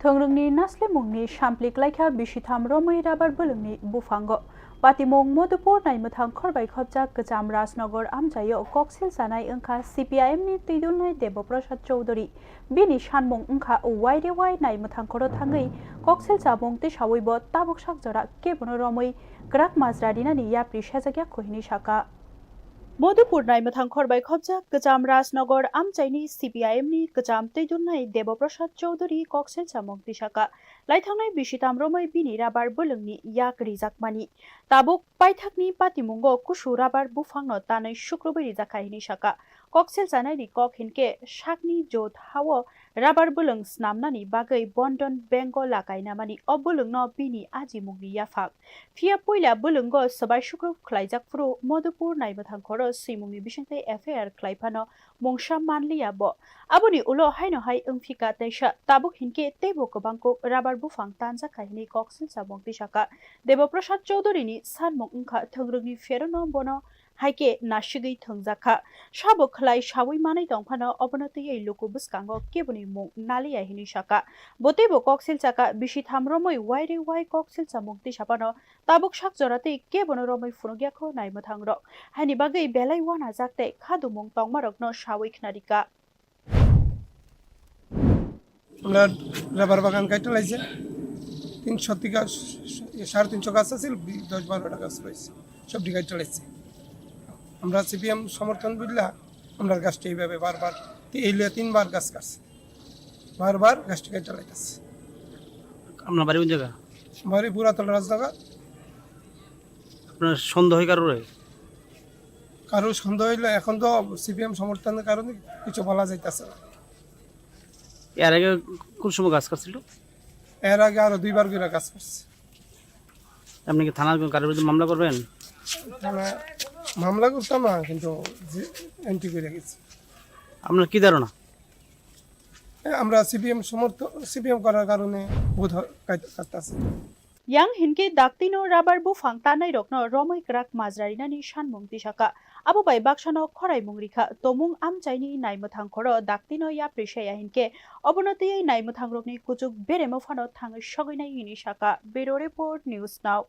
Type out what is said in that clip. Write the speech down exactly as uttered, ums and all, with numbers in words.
Thwngrwngni naslemungni sampli klaikha bisitham romwi rabar bwlwngni buphango. Patimung Modupur naimwthang khorbai khopjak kwcham Rajnagar amchaio koksil chanai wngkha C P I M ni twidulnai Deboprasad Chowdhury. Bini sanmung wngkha waire wai naimwthang khoro thangwi koksil chamung tisawibo tabuk sak jora kebono romwi kwrak majra rinani yapri sejakya kho hinwi saka. Modupur naimwthang khorbai khopjak kwcham Rajnagar amchaini C P I M ni kwcham twidulnai Deboprasad Chowdhury koksil chamung tisaka. Laithangnai bisitham romwi bini rabar bwlwngni yak rijakmani. Tabuk paithakni patimungo kusu rabar buphangno tanwi sukrubwi rijakha hinwi saka. Koksil chanaini kok hinkhe sakni jot hao rabar bwlwng snamnani bagwi Bandhan Bengal lakainamani o bwlwngno bini ajimungni yaphak. Phiya puila bwlwngo swbai sukrub khlaijak phuru Modupur naimwthang khoro swimungni bisingtwi F I R khlai phano mungsa manliya bo. Aboni ulo haino hai wngphika teisa tabuk hinkhe teibo kwbang kuk rabar buphang tanjakha hinwi koksil chamung tisaka. Deboprasad Chowdhury ni sanmung wngkha thwngrwngni pherono bono haikhe nasigwi thwngjakha. Sabo khlai sawi manwi tongphano obono twiwi luku bwskango keboni mung naliya hinwi saka. Bo teibo koksil chaka bisitham romwi waire wai koksil chamung tisaphano tabuk sak jora tei kebono romwi phunukya kho naimwthangrok. Haini bagwi belai uanajak tei khadumung tongmarokno sawi khnarika. আমরা রাবার বাগান কাটতে লাগছে। তিনশো থেকে সাড়ে তিনশো গাছ আছে, দশ বারোটা গাছ রয়েছে, সবটি কাটতে লাগছে। আমরা সিপিএম সমর্থন বুঝলা, আমরা গাছটা এইভাবে বারবার, এই লিয়ে তিনবার গাছ কাটছে, বারবার গাছটি কাটতে লাগছে। আপনার বাড়ি কোন জায়গা? বাড়ি পুরাতন রাজনগর। আপনার সন্দেহ হয় কারোর? কারো সন্দেহ হইলে এখন তো সিপিএম সমর্থনের কারণে কিছু বলা যাইতেছে না। এর আগে কোন সময় গাছ কাটছিল? এর আগে আরো দুইবার করে গাছ কাটছে। আপনি কি থানার কোনো কারোর বিরুদ্ধে মামলা করবেন? মানে মামলা করতাম না, কিন্তু এন্ট্রি করে গেছি। আপনার কি ধারণা? এ, আমরা সিপিএম সমর্থ সিপিএম করার কারণে বোধ হয় কাট- কাটতাছে। Yang hinkhe daktino rabar buphang tanairokno romwi kwrak majra rinani sanmung tisaka. Abo bai baksano khoraimung rikha, tomung amchaini naimwthang khoro daktino yapri saya hinkhe obono twiwi naimwthangrokni kuchuk beremo phano thangwi sogwinai hinwi saka. Bureau Report, News Now.